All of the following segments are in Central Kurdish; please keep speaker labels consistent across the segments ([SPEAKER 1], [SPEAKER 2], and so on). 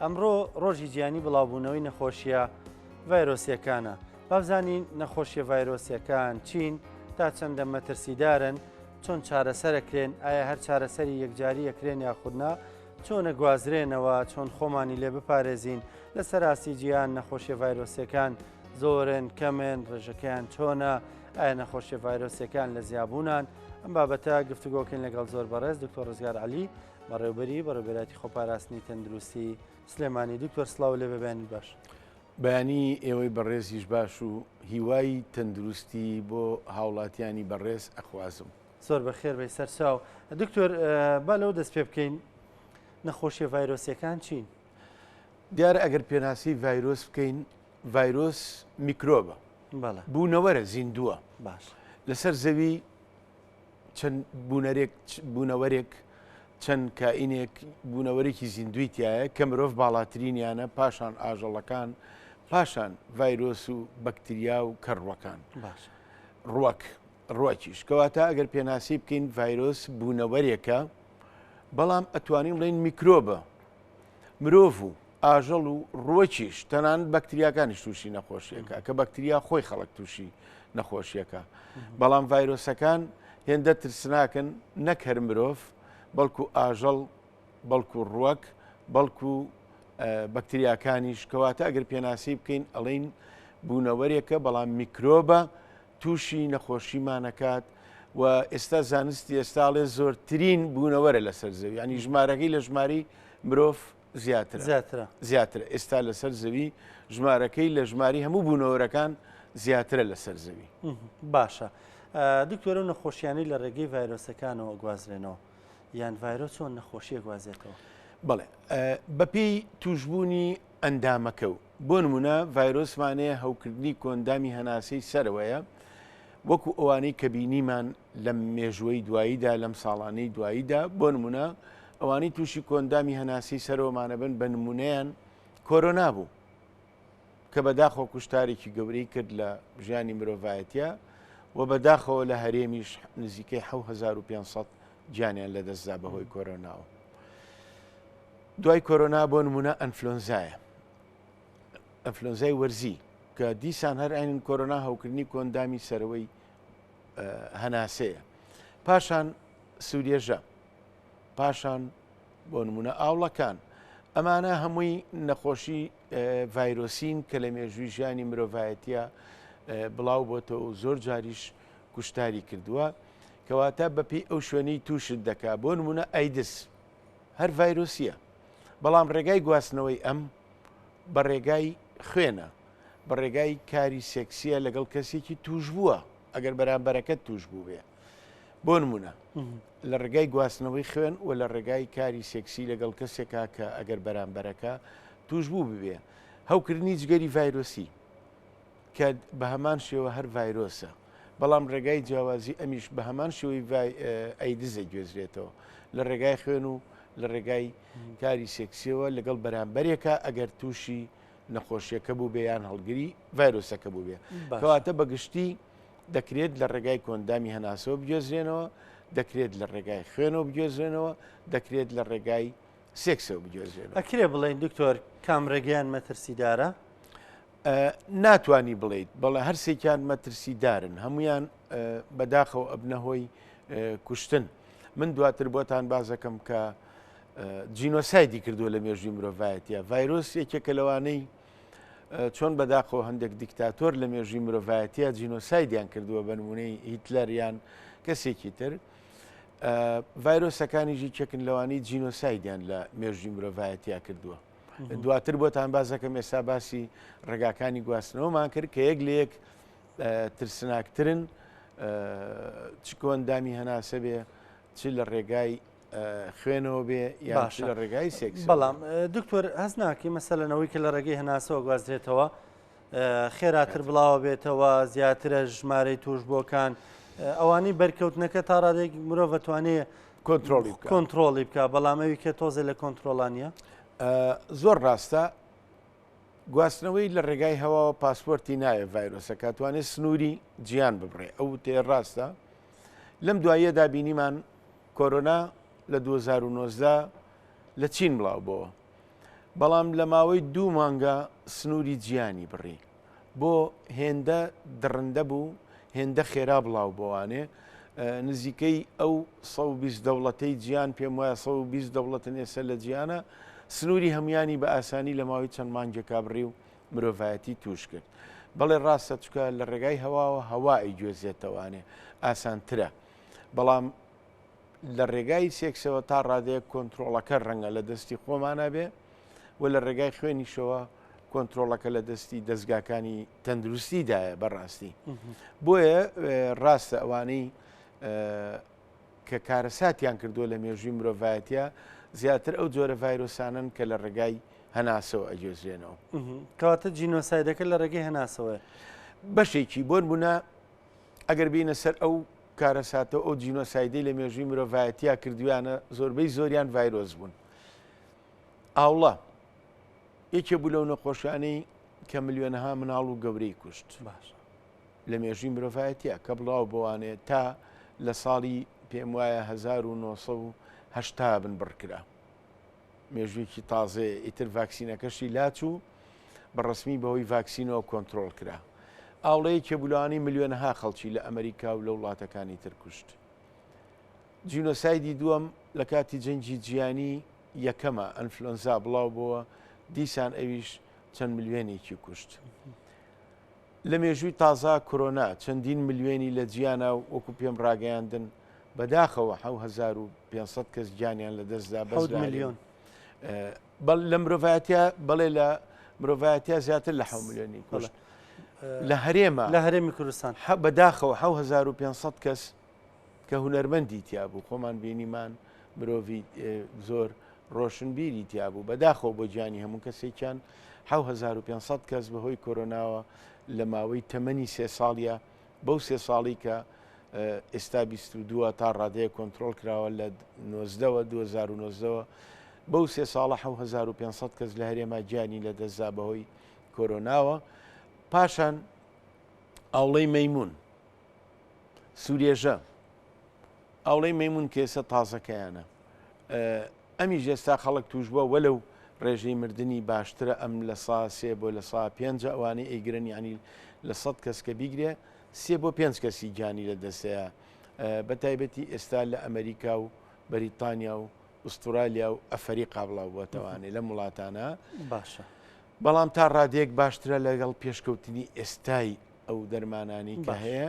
[SPEAKER 1] ئەمڕۆ ڕۆژی جیهانی بڵاوبوونەوەی نەخۆشیە ڤایرۆسیەکانە. بابزانین نەخۆشیە ڤایرۆسیەکان چین، تا چەندە مەترسیدارن، چۆن چارەسەرەکرێن، ئایا هەر چارەسەری یەکجاری ئەکرێن یاخود نا، چۆن ئەگوازرێنەوە، چۆن خۆمانی لێ بپارێزین، لەسەر ئاستی جیهان نەخۆشیە ڤایرۆسیەکان زۆرن، کەمن، ڕێژەکەیان چۆنە، ئایا نەخۆشیە ڤایرۆسیەکان لە زیابوونان؟ ئەم بابەتە گفتوگۆکەین لەگەڵ زۆر بەڕێز دکتۆر ڕزگار عەلی، بەڕێوبەری بەڕێوبەرایەتی خۆپاراستنی تەندروستی سلێمانی. دکتۆر سڵاو لێ بێ، بەیانیت باش.
[SPEAKER 2] بەیانی ئێوەی بەڕێزیش باش و هیوای تەندروستی بۆ هاوڵاتیانی بەڕێز ئەخوازم.
[SPEAKER 1] زۆر بەخێر بێی سەرچاو. دکتۆر با لەوە دەست پێ بکەین نەخۆشیە ڤایرۆسیەکان چین؟
[SPEAKER 2] دیارە ئەگەر پێناسەی ڤایرۆس بکەین ڤایرۆس میکرۆبە بوونەوەرە زیندووە
[SPEAKER 1] باش
[SPEAKER 2] لەسەر زەوی چەند بوونەرێک بوونەوەرێک چەند کائینێک بوونەوەرێکی زیندوی تایە کە مرۆڤ باڵاترینیانە پاشان ئاژەڵەکان پاشان ڤایرۆس و بەکتریا و کەڕوەکان
[SPEAKER 1] باش
[SPEAKER 2] ڕوەک ڕوەکیش کەواتە ئەگەر پێناسی بکەین ڤایرۆس بوونەوەرێکە بەڵام ئەتوانین بڵێین میکرۆبە مرۆڤ و ئاژەڵ و ڕووەکیش تەنانەت بەکتریاکانیش تووشی نەخۆشیەکە کە بەکتریا خۆی خەڵک تووشی نەخۆشیەکە بەڵام ڤایرۆسەکان هێندە ترسناکن نەک هەر مرۆڤ بەڵکو ئاژەڵ بەڵکو ڕوەک بەڵکو بەکتریاکانیش کەواتە ئەگەر پێناسی بکەین ئەڵین بوونەوەرێکە بەڵام میکرۆبە تووشی نەخۆشیمانەکات و ئێستا زانستی ئێستاڵێ زۆرترین بوونەوەرە لەسەر زەوی ینی ژمارەکەی لە ژماری مرۆڤ زیاترە
[SPEAKER 1] زیاترە
[SPEAKER 2] زیاترە ئێستا لەسەر زەوی ژمارەکەی لە ژماری هەموو بوونەوەرەکان زیاترە لەسەر زەوی.
[SPEAKER 1] باشە دکتۆر ئەو نەخۆشیانەی لە ڕێگەی ڤایرۆسەکانەوە ئەگوازرێنەوە یان ڤایرۆس چۆن نەخۆشی ئەگوازێتەوە؟
[SPEAKER 2] بەڵێ بەپێی توشبوونی ئەندامەکە و بۆ نمونە ڤایرۆسمانەیە هەوکردنی کۆندامی هەناسەی سەرەوەیە وەکو ئەوانەی کە بینیمان لەم مێژووەی دواییدا، لەم ساڵانەی دواییدا، بۆ نموونە ئەوانەی تووشی کۆئەندامی هەناسەی سەرەوەمانە بن بە نموونەیان کۆرۆنا بوو کە بەداخەوە کوشتارێکی گەورەی کرد لە ژیانی مرۆڤایەتە و بەداخەوە لە هەرێمیش نزیکەی 1500 گیانیان لەدەستدا بەهۆی کۆرۆناوە. دوای کۆرۆنا بۆ نمونە ئەنفلۆنزایە ئەنفلۆنزای وەرزی کە دیسان هەر ئاینن کۆرۆنا هەوکردنی کۆندامی سەرەوەی هەناسەیە پاشان سوورێژە پاشان بۆ نمونە ئاوڵەکان ئەمانە هەمووی نەخۆشی ڤایرۆسین کە لە مێژووی ژیانی مرۆڤایەتە بڵاو بۆتەوە و زۆر جاریش کوشتاری کردووە کەواتە بەپی ئەو شوێنەی تووشت دەکا بۆ نمونە ئایدس هەر ڤایرۆسیە بەڵام ڕێگای گواستنەوەی ئەم بە ڕێگای خوێنە بە ڕێگای کاری سێکسیە لەگەڵ کەسێکی توشبووە ئەگەر بەرامبەرەکەت توش بووبێ بۆ نمونە لە ڕێگای گواستنەوەی خوێن و لە ڕێگای کاری سێکسی لەگەڵ کەسێکا کە ئەگەر بەرامبەرەکە توش بوو ببێ هەوکردنی جگەری ڤایرۆسی کە بە هەمان شێوە هەر ڤایرۆسە بەڵام ڕێگای جیاوازی ئەمیش بە هەمان شێوەی ئەیدز ئەگوێزرێتەوە لە ڕێگای خوێن و لە ڕێگای کاری سێکسیەوە لەگەڵ بەرامبەرێکە ئەگەر تووشی نەخۆشیەکە بوو بێ یان هەڵگری ڤایرۆسەکە بوو بێ کەواتە بەگشتی دەکرێت لە ڕێگای کۆندامی هەناسەوە بگوێزرێنەوە دەکرێت لە ڕێگای خوێنەوە بگوێزرێنەوە دەکرێت لە ڕێگای سێکسەوە بگوێزرێنەوە.
[SPEAKER 1] ئەکرێ بڵێین دکتۆر کام ڕێگەیان مەترسیدارە؟
[SPEAKER 2] ناتوانی بڵێیت بەڵێ هەرسێکیان مەترسیدارن هەمویان بەداخەوە ئەبنە هۆی کوشتن من دواتر بۆتان بازەکەم کە جینۆسایدی کردووە لە مێژوی مرۆڤایەتە ڤایرۆس یەکێکە لەوانەی چۆن بەداخەوە هەندێک دیکتاتۆر لە مێژوی مرۆڤایەتە جینۆسایدیان کردووە بە نمونەی هیتلەر یان کەسێکی تر ڤایرۆسەکانی یەکێکن لەوانەی جینۆسایدیان لە مێژوی مرۆڤایەتیا کردووە دواتر بۆتان باسەکەم ئێستا باسی ڕێگاکانی گواستنەوەمان کرد کە یەک لە یەک ترسناکترن چ کۆئەندامی هەناسە بێ چ لە ڕێگای خوێنەوە بێ یان لە ڕێگای سێکس
[SPEAKER 1] بەڵام دکتۆر هەست ناکەی مەسەلەنەوەی کە لە ڕێگەی هەناسەوە گوازرێتەوە خێراتر بڵاوە بێتەوە زیاترە ژمارەی توشبووەکان ئەوانەی بەرکەوتنەکە تا ڕادێک مرۆڤ توانێ
[SPEAKER 2] کۆنترۆڵی بکا.
[SPEAKER 1] کۆنترۆڵی بکا بەڵام ئەوی کە تۆزێ لە کۆنترۆڵانە.
[SPEAKER 2] زۆر ڕاستە گواستنەوەی لە ڕێگای هەواوە پاسپۆرتی ناوێ ڤایرۆسەکە توانێت سنووری جیان ببڕێ ئەو تێ ڕاستە لەم دواییەدا بینیمان کۆرۆنا لە 2009 لە چین بڵاو بۆوە. بەڵام لە ماوەی دوو مانگا سنووری جیانی بڕی. بۆ هێندە دڕندە بوو، هێندە خێرا بڵاو بۆوانێ، نزیکەی ئەو 120 دەوڵەتەی جیان، پێم وایە 120 دەوڵەتن ئێستا لە جیانە، سنووری هەمویانی بە ئاسانی لە ماوەی چەند مانگێکا بڕی و مرۆڤایەتی تووش کرد. بەڵێ ڕاستە چونکە لە ڕێگای هەواوە هەوا ئەیگوێزێتەوانێ ئاسانترە. بەڵام لە ڕێگای سێکسەوە تا ڕادەیەک کۆنترۆڵەکە ڕەنگە لە دەستی خۆمانە بێ و لە ڕێگای خوێنیشەوە کۆنترۆڵەکە لە دەستی دەستگاکانی تەندروستیدایە بەڕاستی بۆیە ڕاستە ئەوانەی کە کارەساتیان کردووە لە مێژووی مرۆڤایەتە زیاتر ئەو جۆرە ڤایرۆسانن کە لە ڕێگای هەناسەوە ئەگوێزرێنەوە.
[SPEAKER 1] کەواتە جینۆسایدەکە لە ڕێگەی هەناسەوەیە.
[SPEAKER 2] بەشێکی بۆن بوونە ئەگەر بینە سەر ئەو کارەساتە و ئەو جینۆسایدەی لە مێژووی مرۆڤایەتیا کردویانە زۆربەی زۆریان ڤایرۆس بوون. ئاوڵە یەکێ بوو لەو نەخۆشانەی کە ملیۆنەها مناڵ و گەورەی کوشت.
[SPEAKER 1] باشە.
[SPEAKER 2] لە مێژووی مرۆڤایەتیا کە بڵاو بۆوانێ تا لە ساڵی پێم وایە 1970 بن بڕکرا. مێژوویەکی تازەیە ئیتر ڤاکسینەکەشی لاچوو بە ڕەسمی بەهۆی ڤاکسینەوە کۆنترۆڵ کرا. ئاوڵەیەکێ بوو لەوانەی ملیۆنەها خەڵکی لە ئەمریکا و لە وڵاتەکانی تر کوشت. جینۆسایدی دووەم لە کاتی جەنگی جیهانی یەکەمە ئەنفلۆنزا بڵاو بۆوە دیسان ئەویش چەند ملیۆنێکی کوشت. لە مێژووی تازە کۆرۆنا چەندین ملیۆنی لە جیانا و وەکو پێم ڕاگەیاندن بەداخەوە 7500 کەس گیانیان لە دەستدا بەس
[SPEAKER 1] حەوت ملیۆن.
[SPEAKER 2] لە مرۆڤایەتیا بەڵێ لە مرۆڤایەتیا زیاتر لە حەو ملیۆنی کوشت. لە هەرێمە
[SPEAKER 1] لە هەرێمی کوردستان
[SPEAKER 2] بەداخەوە 7500 کەس کە هونەرمەندی تیا بوو خۆمان بینیمان مرۆڤی زۆر ڕۆشنبیری تیا بوو بەداخەوە بۆ گیانی هەموو کەسێکیان 7500 کەس بەهۆی کۆرۆناوە لە ماوەی تەمەنی سێ ساڵە بەو سێ ساڵی کە ئێستا 22 تا ڕادەیە کۆنتترۆل کراوە لە 19ەوە 2009ەوە بەو سێ ساڵە 7500 کەس لە هەرێما گیانی لە دەستدا بەهۆی کۆرۆناوە پاشان ئاوڵەی مەمون سورێژە ئاوڵەی مەمون کێسە تازەکەیانە ئەمیش ئێستا خەڵک توش بووە وەلەو ڕێژەی مردنی باشترە ئەم لە سا سێ بۆ لە سا پێنجە ئەوانەی ئەیگرن یانی لە سەد کەس کە بیگرێ سێ بۆ پێنج کەسی گیانی لە دەستەیە بە تایبەتی ئێستا لە ئەمریکا و بەریتانیا و ئوسترالیا و ئەفەریقا بڵاو بووەتەوانێ لەم وڵاتانە
[SPEAKER 1] باشە.
[SPEAKER 2] بەڵام تا ڕادەیەک باشترە لەگەڵ پێشکەوتنی ئێستای ئەو دەرمانانی کە هەیە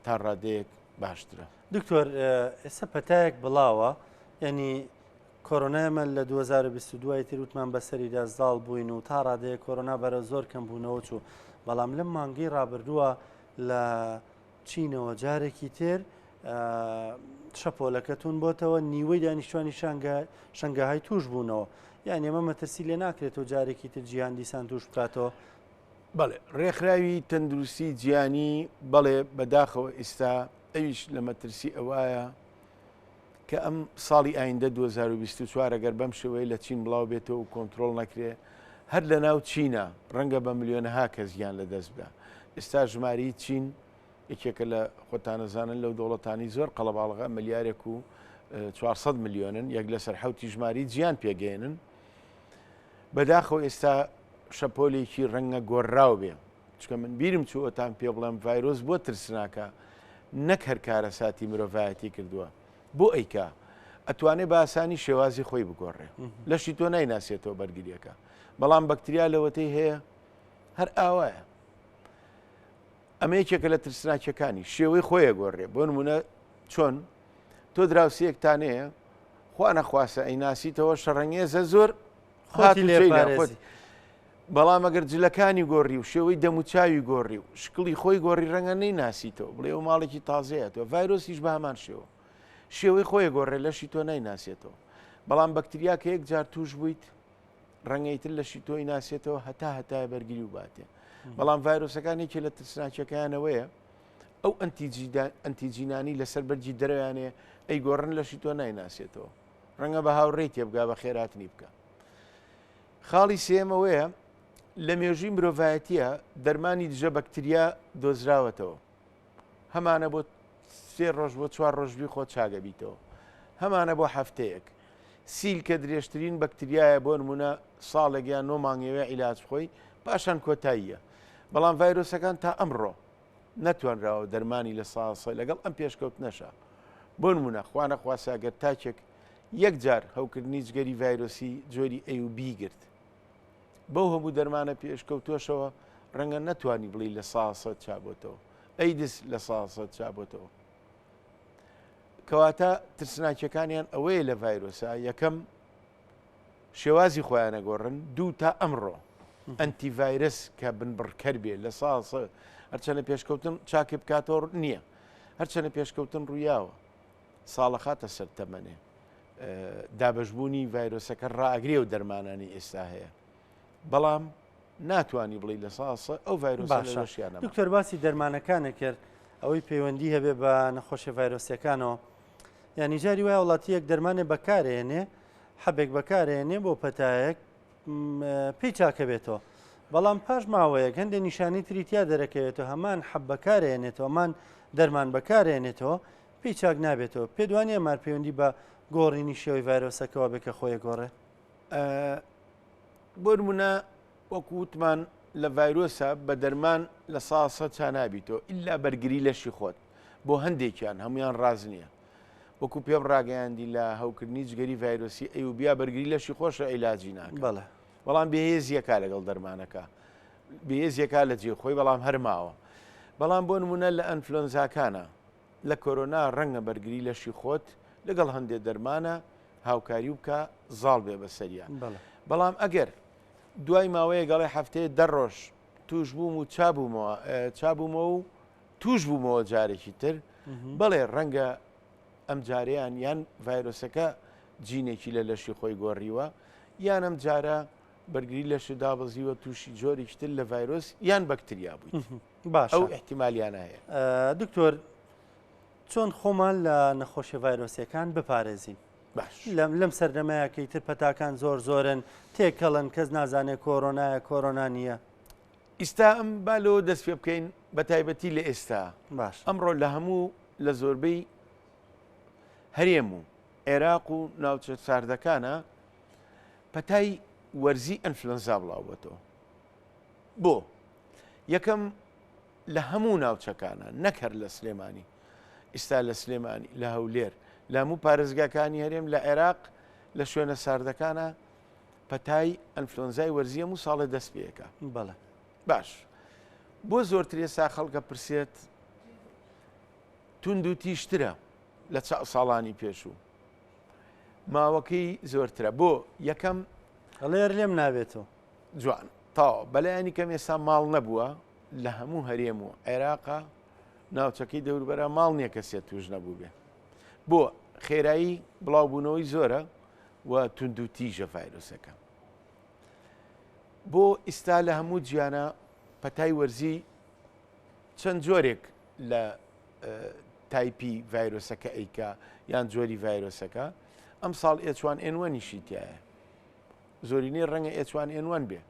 [SPEAKER 2] تا ڕادەیەک باشترە.
[SPEAKER 1] دکتۆر ئێستا پەتایەک بڵاوە یعنی کۆرۆنای ئەمە لە 2022 ی تر وتمان بەسەریدا زاڵ بووین و تا ڕادەیە کۆرۆنا بەرە زۆر کەم بوونەوە چوو بەڵام لەم مانگەی ڕابردووە لە چینەوە جارێکی تر شەپۆلەکە تون بۆتەوە نیوەی دانیشتوانی شنگەهای توش بوونەوە یان ئێمە مەترسی لێ ناکرێتەوە جارێکی تر جیهان دیسان توش بکاتەوە
[SPEAKER 2] بەڵێ ڕێکخراوی تەندروستی جیهانی بەڵێ بەداخەوە ئیستا ئەویش لە مەترسی ئەوایە کە ئەم ساڵی ئایندە 2024 ئەگەر بەم شێوەیە لە چین بڵاو بێتەوە و کۆنترۆڵ نەکرێ هەر لە ناو چینە ڕەنگە بە ملیۆنەها کەس گیان لە دەست بدا ئێستا ژماری چین یەکێکە لە خۆتانەزانن لەو دەوڵەتانی زۆر قەڵەباڵغە ملیارێک و 400 ملیۆنن یەک لەسەر حوتی ژماری جیان پێگەێنن بەداخەوە ئێستا شەپۆلێکی ڕەنگە گۆڕراو بێ چونکە من بیرم چووەتان پێ بڵێم ڤایرۆس بۆ ترسناکە نەک هەر کارەساتی مرۆڤایەتی کردووە بۆ ئەیکا ئەتوانێ بە ئاسانی شێوازی خۆی بگۆڕێ لەشی تۆ نایناسێتەوە بەرگریەکە بەڵام بەکتریا لەوەتەی هەیە هەر ئاوایە ئەمە یەکێکە لە ترسناکیەکانی شێوەی خۆیە گۆڕێ بۆ نمونە چۆن تۆ دراوسەیەکتانەیە خوا نەخواسە ئەیناسیتەوە شەڕەنگێزە زۆر
[SPEAKER 1] خۆتی لێ پارێزی.
[SPEAKER 2] بەڵام ئەگەر جلەکانی گۆڕی و شێوەی دەموچاوی گۆڕی و شکڵی خۆی گۆڕی ڕەنگە نەیناسیتەوە بڵێ ئەو ماڵێکی تازەیە تۆ ڤایرۆسیش بە هەمان شێوە شێوەی خۆی گۆڕێ لەشی تۆ نایناسێتەوە بەڵام بەکتریا کە یەک جار توش بوویت ڕەنگەی تر لەشی تۆی ناسێتەوە هەتا هەتایە بەرگری و باتێ بەڵام ڤایرۆسەکان یەکێ لە ترسناکیەکەیانەوەیە ئەو ئەنتیجینانی لەسەر بەرگی دەرەوەیانێ ئەیگۆڕن لەشی تۆ نایناسێتەوە ڕەنگە بە هاوڕێی تێبگا بە خێراتنی بکە خاڵی سێمەوەیە لە مێژووی مرۆڤایەتیە دەرمانی دژە بەکتریا دۆزراوەتەوە هەمانە بۆ سێ ڕۆژ بۆ چوار ڕۆژ بی خۆ چاگەبیتەوە هەمانە بۆ هەفتەیەک. سیل کە درێژترین بەکتریایە بۆ نمونە ساڵێک یان نۆ مانگەوێ عیلاج خۆی پاشان کۆتاییە بەڵام ڤایرۆسەکان تا ئەمڕۆ نەتوانراوە دەرمانی لە ساسە لەگەڵ ئەم پێشکەوتنەشە بۆ نمونە خوانە خواسە گەر تاکێک یەک جار هەوکردنی جگەری ڤایرۆسی جۆری A و B گرت بەو هەموو دەرمانە پێشکەوتوەشەوە ڕەنگە نەتوانی بڵی لە ساسە چابۆتەوە ئەیدز لە ساسە چابۆتەوە کەواتە ترسناکیەکانیان ئەوەیە لە ڤایرۆسا یەکەم شێوازی خۆیان ئەگۆڕن دوو تا ئەمڕۆ ئەنتی ڤایرس کە بنبڕکەر بێ لە ساسە هەرچەنە پێشکەوتن چاکێ بکاتەوە نییە هەرچەنە پێشکەوتن ڕوویاوە ساڵەخاتە سەر تەمەنێ دابەشبوونی ڤایرۆسەکە ڕائگرێ و دەرمانانی ئێستا هەیە بەڵام ناتوانی بڵی لە ساسە ئەو ڤایرۆسە
[SPEAKER 1] باشە دکتۆر باسی دەرمانەکانە کرد ئەوەی پەیوەندی هەبێ بە نەخۆشی ڤایرۆسیەکانەوە یانی جاری وایە وڵاتیەک دەرمانێ بەکارێنێ حەبێک بەکارێنێ بۆ پەتایەک پێی چاکە بێتەوە بەڵام پاش ماوەیەک هەندێک نیشانی تری تیا دەرەکەوێتەوە هەمان حەب بەکارێنێتەوە هەمان دەرمان بەکارێنێتەوە پێی چاک نابێتەوە پێ دوانە مار پەیوەندی بە گۆڕینی شێوەی ڤایرۆسەکەەوە بێ کە خۆی گۆڕێ
[SPEAKER 2] بۆ نمونە وەکو وتمان لە ڤایرۆسە بە دەرمان لە سا سە چا نابیتەوە ئللا بەرگری لەشی خۆت بۆ هەندێکیان هەمویان ڕاز نییە وەکو پێم ڕاگەیاندی لە هەوکردنی جگەری ڤایرۆسی A و B یا بەرگری لەشی خۆشە عیلاجی ناکە
[SPEAKER 1] بەڵێ
[SPEAKER 2] بەڵام بێهێزیەکە لەگەڵ دەرمانەکە بێهێزیەکە لە جێ خۆی بەڵام هەرماوە بەڵام بۆ نمونە لە ئەنفلۆنزاکانە لە کۆرۆنا ڕەنگە بەرگری لەشی خۆت لەگەڵ هەندێ دەرمانە هاوکاری بکە زاڵ بێ بەسەریا بەڵام ئەگەر دوای ماوەیە گەڵێ هەفتەیە دە ڕۆژ توش بووم و چابوومەوە چابوومەوە و توش بوومەوە جارێکی تر بەڵێ ڕەنگە ئەم جاریان یان ڤایرۆسەکە جینێکی لە لەشی خۆی گۆڕیوە یان ئەم جارە بەرگری لەش دابەزیوە تووشی جۆرێکی تر لە ڤایرۆس یان بەکتریا بوویت
[SPEAKER 1] باشە
[SPEAKER 2] ئەو ئیحتیمالیانە هەیە.
[SPEAKER 1] دکتۆر چۆن خۆمان لە نەخۆشیە ڤایرۆسیەکان بپارێزین؟
[SPEAKER 2] باش.
[SPEAKER 1] لەم لەم سەردەمەیە کە ئیتر پەتاکان زۆر زۆرن تێکەڵن کەس نازانێت کۆرۆنایە کۆرۆنا نییە.
[SPEAKER 2] ئیستا ئەم با لەوە دەست پێ بکەین بە تایبەتی لە ئێستا
[SPEAKER 1] باش.
[SPEAKER 2] ئەمڕۆ لە هەموو لە زۆربەی هەرێم و عێراق و ناوچە ساردەکانە پەتای وەرزی ئەنفلەنزا بڵاوبەتەوە. بۆ؟ یەکەم لە هەموو ناوچەکانە نەک هەر لە سلێمانی ئیستا لە سلێمانی لە هەولێر لە هەموو پارێزگاکانی هەرێم لە عێراق لە شوێنە ساردەکانە پەتای ئەنفلۆنزای وەرزی هەموو ساڵێ دەست پێەکە
[SPEAKER 1] بەڵێ
[SPEAKER 2] باش بۆ زۆرتر ئێستا خەڵکە پرسێت توند و تیشترە لە ساڵانی پێشوو ماوەکەی زۆرترە بۆ یەکەم
[SPEAKER 1] ئەڵێر لێم نابێتەوە
[SPEAKER 2] جوان تەواو بەلایەنی کەم ئێستا ماڵ نەبووە لە هەموو هەرێم و عێراقا ناوچەکەی دەوروبەرا ماڵ نییە کەسێ توش نەبوو بێ بۆ خێرایی بڵاوبوونەوەی زۆرە و توند و تیژە ڤایرۆسەکە بۆ ئیستا لە هەموو جیانە پەتای وەرزی چەند جۆرێک لە تایپی ڤایرۆسەکە ئەیکا یان جۆری ڤایرۆسەکە ئەم ساڵ H1N1 یشی تایە زۆرینەی ڕەنگە H1N1 بێ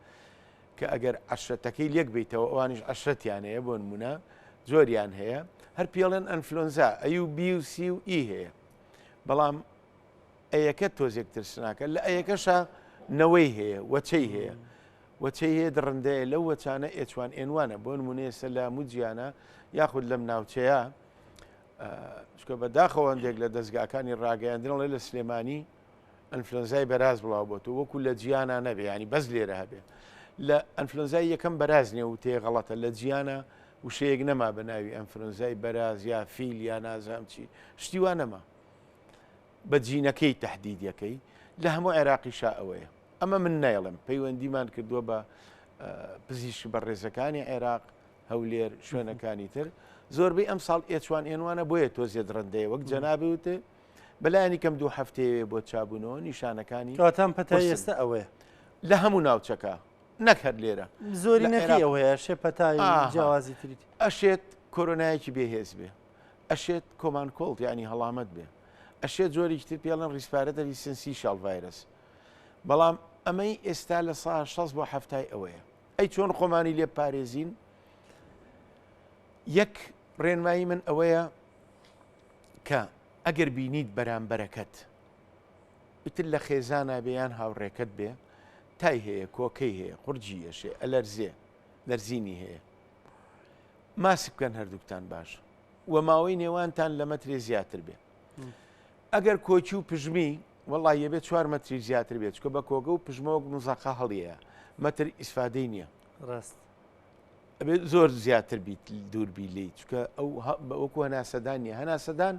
[SPEAKER 2] کە ئەگەر عەشرەتەکەی لێک بیتەوە ئەوانیش عەشرەتیان هەیە بۆ نمونە جۆریان هەیە هەر پێڵێن ئەنفلۆنزا A و B و C و E هەیە بەڵام ئەیەکە تۆزێک ترسناکە لە ئەیەکەشە نەوەی هەیە وەچەی هەیە وەچەی هەیە دڕندەیە لەو وەچانە H1N1 ە بۆ نمونە ئێستا لە موجیانە یاخود لەم ناوچەیە چکە بەداخەوە هەندێک لە دەستگاکانی ڕاگەیاندنڵێ لە سلێمانی ئەنفلۆنزای بەراز بڵاو بۆتەوە وەکو لە جیانا نەبێ ینی بەس لێرە هەبێ لە ئەنفلۆنزای یەکەم بەراز نیە وتەیە غەڵەتە لە جیانا وشەیەک نەما بە ناوی ئەنفلۆنزای بەراز یا فیل یا نازام چی شتی وا نەما بە جینەکەی تهدیدەکەی لە هەموو عێراقیشا ئەوەیە ئەمە من نایڵم پەیوەندیمان کردووە بە پزیشک بە ڕێزەکانی عێراق هەولێر شوێنەکانی تر زۆربەی ئەم ساڵ H1N1 ە بۆیە تۆزێ دڕندەیە وەک جەنابی وتێ بەلایەنی کەم دوو هەفتەیەوێ بۆ چابوونەوە نیشانەکانی
[SPEAKER 1] کەواتە ئەم پەتای
[SPEAKER 2] قورسن.
[SPEAKER 1] ئێستا ئەوەیە.
[SPEAKER 2] لە هەموو ناوچەکە نەک هەر لێرە. لە
[SPEAKER 1] زۆرینەکەی
[SPEAKER 2] عێراق.
[SPEAKER 1] ئەوەیە ئەشێ پەتای
[SPEAKER 2] ئاها.
[SPEAKER 1] جیاوازی تری تێ.
[SPEAKER 2] ئەشێت کۆرۆنایەکی بێهێز بێ. ئەشێت common cold یانی هەڵامەت بێ. ئەشێت جۆرێکی تر پێڵێن respiratory syncytial virus. بەڵام ئەمەی ئێستا لە سا 60 بۆ حەفتای ئەوەیە. ئەی چۆن خۆمانی لێ بپارێزین؟ یەک ڕێنمایی من ئەوەیە کە ئەگەر بینیت بەرامبەرەکەت. ئیتر لە خێزانا بێ یان هاوڕێکەت بێ تای هەیە کۆکەی هەیە قورجی ئەشێ ئەلەرزێ لەرزینی هەیە ماسک بکەن هەردووکتان باش و ماوەی نێوانتان لە مەترێ زیاتر بێ ئەگەر کۆچی و پژمی وەڵا یەبێ چوار مەتری زیاتر بێت چکە بە کۆگە و پژمەوەک مزەقە هەڵیە مەتر ئیسفادەی نییە
[SPEAKER 1] ڕاست
[SPEAKER 2] ئەبێت زۆر زیاتر بیت دووربی لی چکە ئەو وەکو هەناسەدان نیە هەناسەدان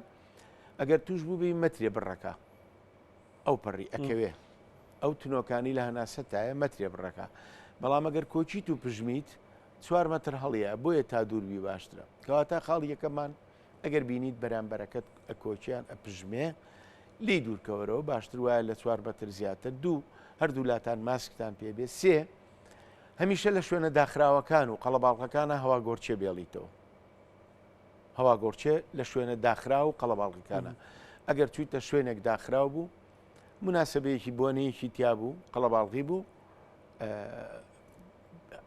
[SPEAKER 2] ئەگەر توش بووبی مەترێ بڕەکە ئەو پەڕی ئەکەوێ ئەو تنۆکانی لە هەناسەتایە مەترێ بڕەکە بەڵام ئەگەر کۆچیت و پژمیت چوار مەتر هەڵیە بۆیە تا دووربی باشترە کەواتە خاڵ یەکەمان ئەگەر بینیت بەرامبەرەکەت ئەکۆچیان ئەپژمێ لی دوورکەوەرەوە باشتر وایە لە چوار مەتر زیاتر دوو هەردوو لاتان ماسکتان پێبێ سێ هەمیشە لە شوێنە داخراوەکان و قەڵەباڵغەکانە هەواگۆرچێ بێڵیتەوە هەواگۆڕکێ لە شوێنە داخراو و قەڵەباڵغیکانە ئەگەر چوویتە شوێنێک داخراو بوو مناسبەیەکی بۆنەیەکی تیا بوو قەڵەباڵغی بوو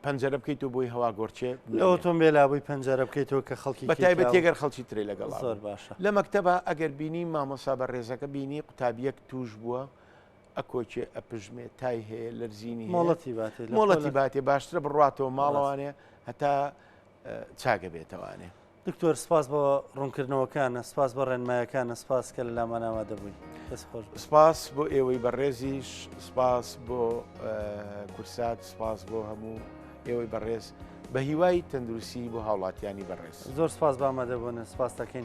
[SPEAKER 2] پەنجەرە بکەیتەوە بۆی هەوا گۆرچێ
[SPEAKER 1] لە ئۆتۆمبێلا بووی پەنجەرە بکەیتەوە کە خەڵکی
[SPEAKER 2] بە تایبەتی گەر خەڵکی ترێ لەگەڵ
[SPEAKER 1] زۆر باشە
[SPEAKER 2] لە مەکتەبە ئەگەر بینی مامۆسا بە ڕێزەکە بینی قوتابیەک توش بووە ئەکۆچێ ئەپژمێ تای هەیە لەرزینی
[SPEAKER 1] مۆڵەتی باتێ
[SPEAKER 2] مۆڵەتی باتێ باشترە بڕاتەوە ماڵەوانێ هەتا چاکە بێتەوانێ.
[SPEAKER 1] دکتۆر سپاس بۆ ڕوونکردنەوەکانە سپاس بۆ ڕێنمایەکانە سپاس کە لە لامان ئامادە بووی دەست خۆش بێت.
[SPEAKER 2] سپاس بۆ ئێوەی بەڕێزیش سپاس بۆ کورسات سپاس بۆ هەموو ئێوەی بەڕێز بە هیوای تەندروستی بۆ هاوڵاتیانی بەڕێز.
[SPEAKER 1] زۆر سپاس بە ئامادەبوونت سپاس دەکەین.